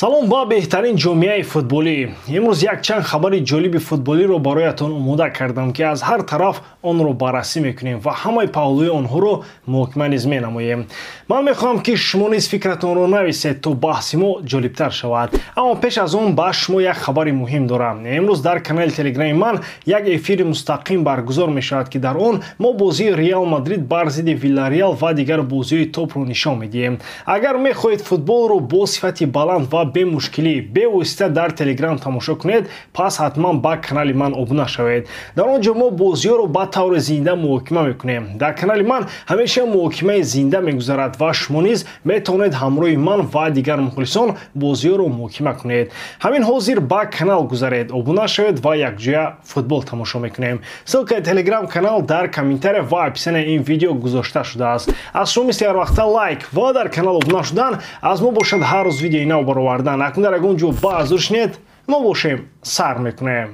Салом ба беҳтарин ҷомеаи футболӣ. Имрӯз якчанд хабари ҷолиби футболиро бароятон омода кардам, ки аз ҳар тараф онро баррасӣ мекунем ва ҳамаи паҳлӯи онҳоро муҳокима низ менамоем. Ман мехоҳам, ки шумо низ фикратонро нависед, то баҳси мо ҷолибтар шавад. Аммо пеш аз он ба шумо як хабари муҳим дорам. Имрӯз дар канали телеграми ман як эфири мустақим баргузор мешавад, ки дар он мо бозии Реал Мадрид бар зидди Вилареал ва дигар бозиҳои топро нишон медиҳем. Агар мехоҳед футболро бо сифати баланд ва бемушкилӣ бевосита дар телеграм тамошо кунед, пас ҳатман ба канали ман обуна шавед. Дар он ҷо мо бозиҳоро ба таври зинда муҳокима мекунем. Дар канали ман ҳамеша муҳокимаи зинда мегузарад ва шумо низ метавонед ҳамроҳи ман ва дигар мухлисон бозиҳоро муҳокима кунед. Ҳамин ҳозир ба канал гузаред, обуна шавед ва якҷоя футбол тамошо мекунем. Ссылкаи телеграм канал дар комментария ва описанияи ин видео гузошта шудааст. Аз шумо мисли ҳар вақта лайк ва дар канал обуна шудан, аз мо бошад ҳар рӯз видеои нав баровардан. Акнун дар ягон ҷо ба зур шинед, мо бошем сар мекунем.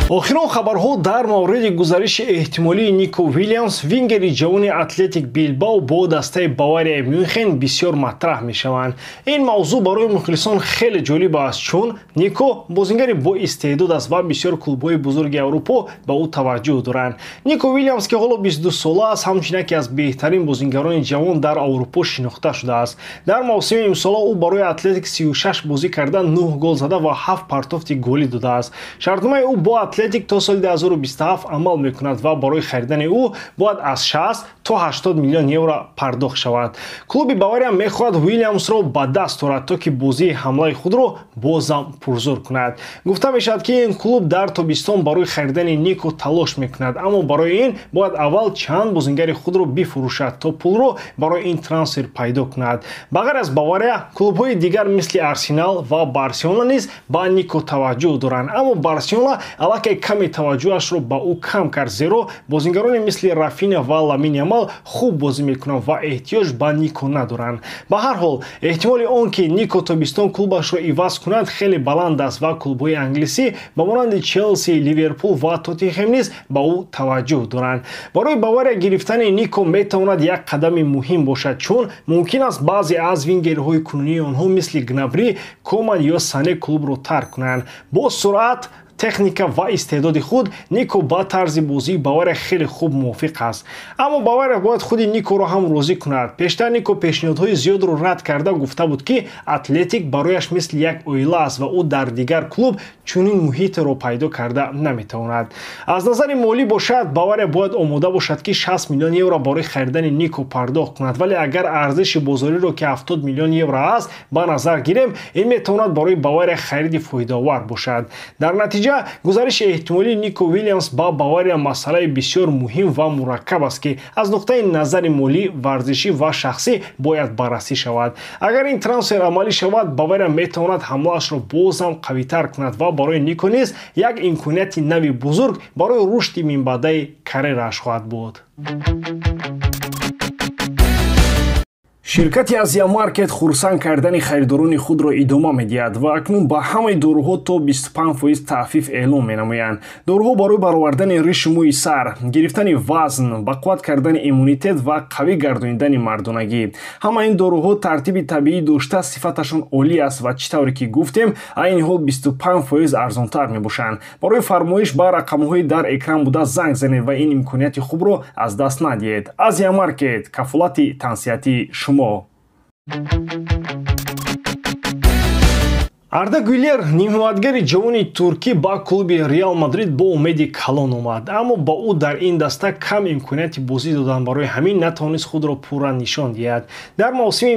Охирон хабарҳо дар мавриди гузариши эҳтимолии Нико Вилямс, вингери ҷавони Атлетик Билбао бо дастаи Баварияи Мюнхен бисёр матраҳ мешаванд. Ин мавзӯъ барои мухлисон хеле ҷолиб аст, чун Нико бозингари боистеъдод аст ва бисёр клубҳои бузурги Аврупо ба ӯ таваҷҷӯҳ доранд. Нико Вилямс, ки ҳоло 22 сола аст, ҳамчунин яке аз беҳтарин бозингарони ҷавон дар Аврупо шинохта шудааст. Дар мавсими имсола ӯ барои Атлетик 36 бозӣ карда, 9 гол зада ва 7 партофти голӣ додааст. Шартномаи ӯ бо Атлетик то соли 2027 амал мекунад ва барои харидани ӯ бояд аз 60 то 80 миллион евро пардохт шавад. Клуби Бавария мехоҳад Уилямсро ба даст орад, то ки бозии ҳамлаи худро бозам пурзур кунад. Гуфта мешавад, ки ин клуб дар тобистон барои харидани Нико талош мекунад, аммо барои ин бояд аввал чанд бозингари худро бифурӯшад, то пулро барои ин трансфер пайдо кунад. Ба ғайр аз Бавария, клубҳои дигар мисли Арсенал ва Барселона низ ба Нико таваҷҷӯҳ доранд, аммо Барселона аллакай каме таваҷҷӯҳашро ба ӯ кам кард, зеро бозингарони мисли Рафиня ва Ламин Ямал хуб бозӣ мекунанд ва эҳтиёҷ ба Нико надоранд. Ба ҳар ҳол, эҳтимоли он, ки Нико тобистон клубашро иваз кунад, хеле баланд аст ва клубҳои англисӣ ба монанди Челси, Ливерпул ва Тоттенхем низ ба ӯ таваҷҷӯҳ доранд. Барои Бавария гирифтани Нико метавонад як қадами муҳим бошад, чун мумкин аст баъзе аз вингерҳои кунунии онҳо мисли Гнабри, Коман ё Сане клубро тарк кунанд. Бо суръат, техника ва истеъдоди худ Нико ба тарзи бозии Бавария хеле хуб мувофиқ аст. Аммо Бавария бояд худи Никоро ҳам розӣ кунад. Пештар Нико пешниҳодҳои зиёдро рад карда гуфта буд, ки Атлетик барояш мисли як оила аст ва ӯ дар дигар клуб чунин муҳитеро пайдо карда наметавонад. Аз назари молӣ бошад, Бавария бояд омода бошад, ки 60 миллион евро барои харидани Нико пардохт кунад, вале агар арзиши бозориро, ки 70 миллион евро аст, ба назар гирем, ин метавонад барои Бавария хариди фоидаовар бошад. Дар натиҷа гузариши эҳтимолии Нико Вилямс ба Бавария масъалаи бисёр муҳим ва мураккаб аст, ки аз нуқтаи назари молӣ, варзишӣ ва шахсӣ бояд баррасӣ шавад. Агар ин трансфер амалӣ шавад, Бавария метавонад ҳамлаашро боз ҳам қавитар кунад ва барои Нико низ як имконияти нави бузург барои рушди минбаъдаи карьерааш хоҳад буд. Ширкати Азия Маркет хурсанд кардани харидорони худро идома медиҳад ва акнун ба ҳамаи доруҳо то 25% таъфиф эълон менамоянд. Доруҳо барои баровардани ришу мӯи сар, гирифтани вазн, ба қувват кардани иммунитет ва қавӣ гардонидани мардонагӣ. Ҳамаи ин доруҳо тартиби табиӣ дошта, сифаташон олӣ аст ва чӣ тавре ки гуфтем, айни ҳол 25% арзонтар мебошанд. Барои фармоиш ба рақамҳои дар экран буда занг занед ва ин имконияти хубро аз даст надиҳед. Азия Маркет, кафолати тансиҳатии шумо. Арда Гюлер, нимҳимоятгари ҷавони туркӣ, ба клуби Реал Мадрид бо умеди калон омад, аммо ба ӯ дар ин даста кам имконияти бозӣ додан, барои ҳамин натавонист худро пурра нишон диҳад. Дар мавсими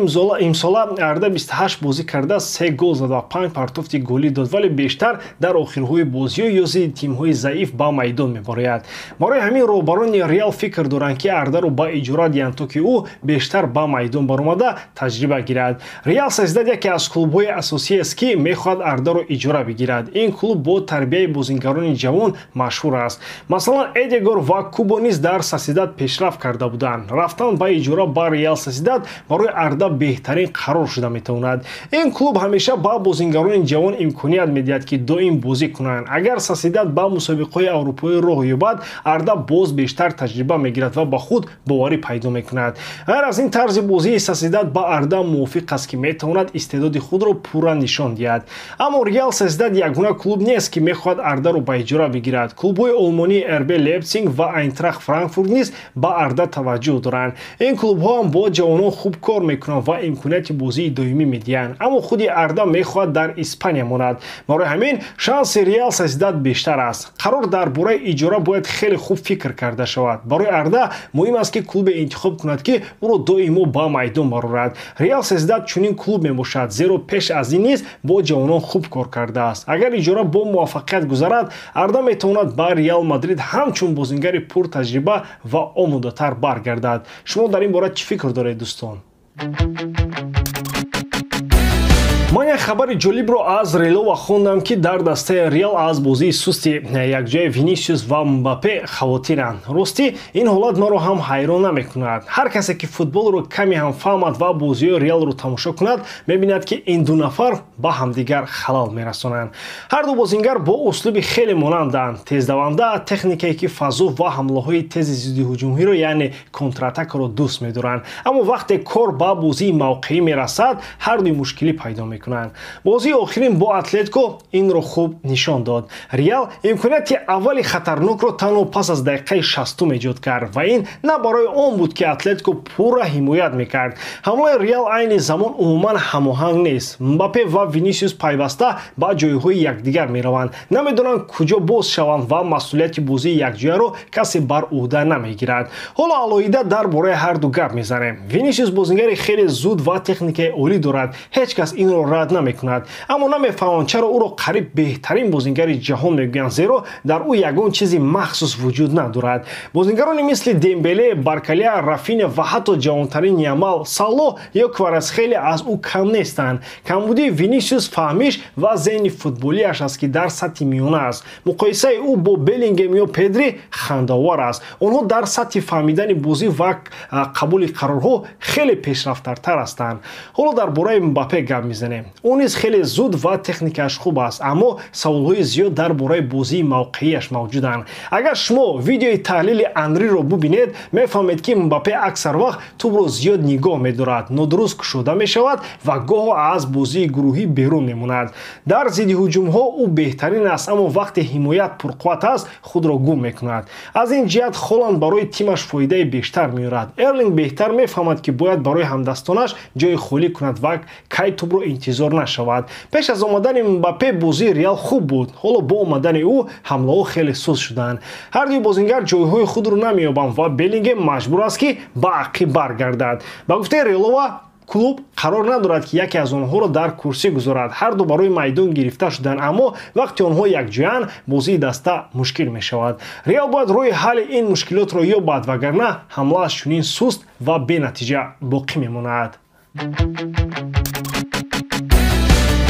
имсола Арда 28 бозӣ карда, 3 гол зад ва 5 партофти голӣ дод, вале бештар дар охирҳои бозиҳо ё зидди тимҳои заиф ба майдон мебарояд. Барои ҳамин роҳбарони Реал фикр доранд, ки Ардаро ба иҷора диҳанд, то ки ӯ бештар ба майдон баромада таҷриба гирад. Реал Сосьедад яке аз клубҳои асосиест, ки мехоҳад Ардаро иҷора бигирад. Ин клуб бо тарбияи бозингарони ҷавон машҳур аст. Масалан, Эдегор ва Кубо низ дар Сосьедад пешрафт карда буданд. Рафтан ба иҷора ба Реал Сосьедад барои Арда беҳтарин қарор шуда метавонад. Ин клуб ҳамеша ба бозингарони ҷавон имконият медиҳад, ки доим бозӣ кунанд. Агар Сосьедад ба мусобиқаҳои аврупоӣ роҳ ёбад, Арда боз бештар таҷриба мегирад ва ба худ боварӣ пайдо мекунад. Ғайр аз ин, тарзи бозии Сосьедад ба Арда мувофиқ аст, ки метавонад истеъдоди худро пурра нишон диҳад. Аммо Реал Сосьедад ягона клуб нест, ки мехоҳад Ардаро ба иҷора бигирад. Клубҳои олмонии РБ Лейпсиг ва Айнтрахт Франкфурт низ ба Арда таваҷҷӯҳ доранд. Ин клубҳо ҳам бо ҷавонон хуб кор мекунанд ва имконияти бозии доимӣ медиҳанд. Аммо худи Арда мехоҳад дар Испания монад. Барои ҳамин шанси Реал Сосьедад бештар аст. Қарор дар бораи иҷора бояд хеле хуб фикр карда шавад. Барои Арда муҳим аст, ки клубе интихоб кунад, ки ӯро доимо ба майдон барорад. Реал Сосьедад чунин клуб мебошад, зеро пеш аз ин низ бо ҷавонон хуб кор кардааст. Агар иҷора бо муваффақият гузарад, Арда метавонад ба Реал Мадрид ҳамчун бозингари пуртаҷриба ва омодатар баргардад. Шумо дар ин бора чӣ фикр доред, дӯстон? Ман як хабари ҷолибро аз Релова хондам, ки дар дастаи Реал аз бозии сусти якҷояи Винисиус ва Мбаппе хавотиранд. Ростӣ, ин ҳолат маро ҳам ҳайрон намекунад. Ҳар касе, ки футболро каме ҳам фаҳмад ва бозиҳои Реалро тамошо кунад, мебинад, ки ин ду нафар ба ҳамдигар халал мерасонанд. Ҳар ду бозингар бо услуби хеле монанданд: тездаванда, техникае, ки фазо ва ҳамлаҳои тези зиддиҳуҷумиро, яъне контратакаро дӯст медоранд. Аммо вақте кор ба бозии мавқеӣ мерасад, ҳар дуи мушкилӣ пайдо мекунанд. Бозии охирин бо Атлетико инро хуб нишон дод. Реал имконияти аввали хатарнокро танҳо пас аз дақиқаи 60 эҷод кард ва ин на барои он буд, ки Атлетико пурра ҳимоят мекард. Ҳамлаи Реал айни замон умуман ҳамоҳанг нест. Мбаппе ва Винисиус пайваста ба ҷойҳои якдигар мераванд, намедонанд куҷо боз шаванд ва масъулияти бозии якҷояро касе бар ӯҳда намегирад. Ҳоло алоҳида дар бораи ҳар ду гап мезанем. Винисиус бозингари хеле зуд ва техникаи олӣ дорад. Ҳеҷ кас инро рад намекунад. Аммо намефаҳмам, чаро ӯро қариб беҳтарин бозингари ҷаҳон мегӯянд, зеро дар ӯ ягон чизи махсус вуҷуд надорад. Бозингарони мисли Дембеле, Баркалия, Рафиня ва ҳатто ҷавонтарин Ямал, Салоҳ ё Кварацхелия аз ӯ кам нестанд. Камбудии Винисиус фаҳмиш ва зеҳни футболиаш аст, ки дар сатҳи миёна аст. Муқоисаи ӯ бо Беллингем ё Педри хандаовар аст. Онҳо дар сатҳи фаҳмидани бозӣ ва қабули қарорҳо хеле пешрафтартар ҳастанд. Ҳоло дар бораи Мбаппе гап мезанем. Ӯ низ хеле зуд ва техникааш хуб аст, аммо саволҳои зиёд дар бораи бозии мавқеияш мавҷуданд. Агар шумо видеои таҳлили Анриро бубинед, мефаҳмед, ки Мбаппе аксар вақт тӯбро зиёд нигоҳ медорад, нодуруст кушода мешавад ва гоҳо аз бозии гурӯҳӣ берун мемонад. Дар зиддиҳуҷумҳо ӯ беҳтарин аст, аммо вақте ҳимоят пурқувват аст, худро гум мекунад. Аз ин ҷиҳат Холанд барои тимаш фоидаи бештар меорад. Эрлинг беҳтар мефаҳмад, ки бояд барои ҳамдастонаш ҷои холӣ кунад ва кай тӯбро интизор нашавад. Пеш аз омадани Мбаппе бозии Реал хуб буд. Ҳоло бо омадани ӯ ҳамлаҳо хеле суст шуданд. Ҳар дуи бозингар ҷойҳои худро намеёбанд ва Беллингем маҷбур аст, ки ба ақиб баргардад. Ба гуфтаи Релова, клуб қарор надорад, ки яке аз онҳоро дар курсӣ гузорад. Ҳар ду барои майдон гирифта шуданд, аммо вақте онҳо якҷоянд, бозии даста мушкил мешавад. Реал бояд роҳи ҳалли ин мушкилотро ёбад, вагарна ҳамлааш чунин суст ва бенатиҷа боқӣ мемонад.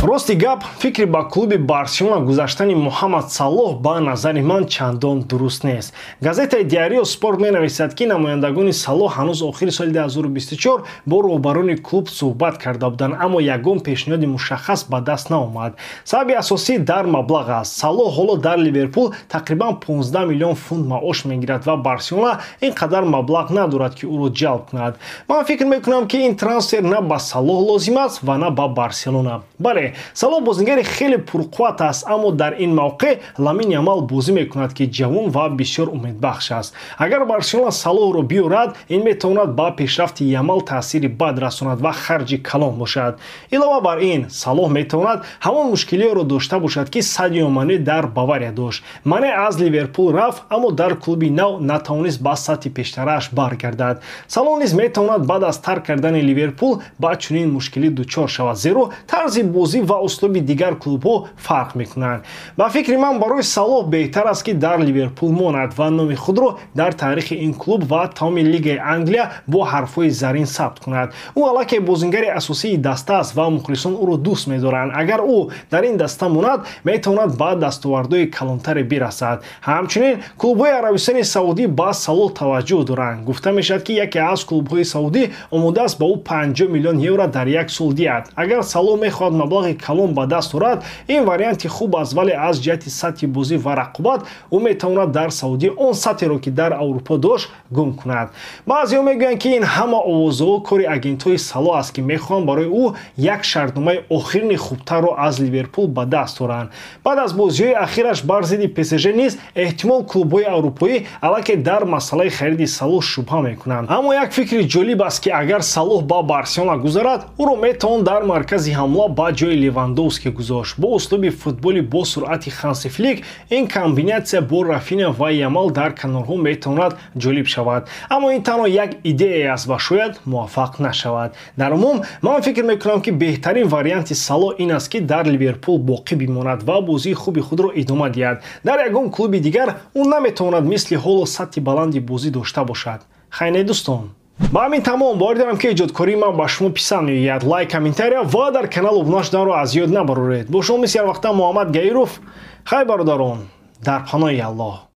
Рости гап, фикри ба клуби Барселона гузаштани Муҳаммад Салоҳ ба назари ман чандон дуруст нест. Газетаи Диарио Спорт менависад, ки намояндагони Салоҳ ҳанӯз охири соли 2024 бо роҳбарони клуб суҳбат карда буданд, аммо ягон пешниҳоди мушаххас ба даст наомад. Сабаби асосӣ дар маблағ аст. Салоҳ ҳоло дар Ливерпул тақрибан 15 миллион фунт маош мегирад ва Барселона ин қадар маблағ надорад, ки ӯро ҷалб кунад. Ман фикр мекунам, ки ин трансфер на ба Салоҳ лозим аст ва на ба Барселона. Бале, Салоҳ бозингари хеле пурқувват аст, аммо дар ин мавқеъ Ламин Ямал бозӣ мекунад, ки ҷавон ва бисёр умедбахш аст. Агар Барселона Салоҳро биёрад, ин метавонад ба пешрафти Ямал таъсири бад расонад ва харҷи калон бошад. Илова бар ин, Салоҳ метавонад ҳамон мушкилиҳоро дошта бошад, ки Садио Мане дар Бавария дошт. Мане аз Ливерпул рафт, аммо дар клуби нав натавонист ба сатҳи пештарааш баргардад. Салоҳ низ метавонад баъд аз тарк кардани Ливерпул ба чунин мушкилӣ дучор шавад, зеро тарзи бозӣ бозӣ ва услуби дигар клубҳо фарқ мекунанд. Ба фикри ман, барои Салоҳ беҳтар аст, ки дар Ливерпул монад ва номи худро дар таърихи ин клуб ва тамоми Лигаи Англия бо ҳарфҳои зарин сабт кунад. Ӯ аллакай бозингари асосии даста аст ва мухлисон ӯро дӯст медоранд. Агар ӯ дар ин даста монад, метавонад ба дастовардҳои калонтаре бирасад. Ҳамчунин клубҳои Арабистони Саудӣ ба Салоҳ таваҷҷӯҳ доранд. Гуфта мешавад, ки яке аз клубҳои саудӣ омода аст ба ӯ 50 миллион евро дар як сол диҳад. Агар Салоҳ мехоҳад маблағи калон ба даст орад, ин варианти хуб аст, вале аз ҷиҳати сатҳи бозӣ ва рақобат ӯ метавонад дар Саудӣ он сатҳеро, ки дар Аврупо дошт, гум кунад. Баъзеҳо мегӯянд, ки ин ҳама овозаҳо кори агентҳои Салоҳ аст, ки мехоҳанд барои ӯ як шартномаи охирини хубтарро аз Ливерпул ба даст оранд. Баъд аз бозиҳои ахираш бар зидди ПСЖ низ эҳтимол клубҳои аврупоӣ аллакай дар масъалаи хариди Салоҳ шубҳа мекунанд. Аммо як фикри ҷолиб аст, ки агар Салоҳ ба Барселона гузарад, ӯро метавон дар маркази ҳамла ба ҷои Левандовски гузошт. Бо услуби футболи бо суръати Ханси Флик ин комбинатсия бо Рафиня ва Ямал дар канорҳо метавонад ҷолиб шавад. Аммо ин танҳо як идея аст ва шояд муваффақ нашавад. Дар умум ман фикр мекунам, ки беҳтарин варианти Салоҳ ин аст, ки дар Ливерпул боқӣ бимонад ва бозии хуби худро идома диҳад. Дар ягон клуби дигар ӯ наметавонад мисли ҳоло сатҳи баланди бозӣ дошта бошад. Хайне, дӯстон, ба ҳамин тамом. Бовар дорам, ки эҷодкории ман ба шумо писанд меояд. Лайк, комментария ва дар канал обуна шуданро аз ёд набароред. Бо шумо мисли ҳар вақта Муҳаммад Гаиров. Хайр, бародарон, дар паноҳи Аллоҳ.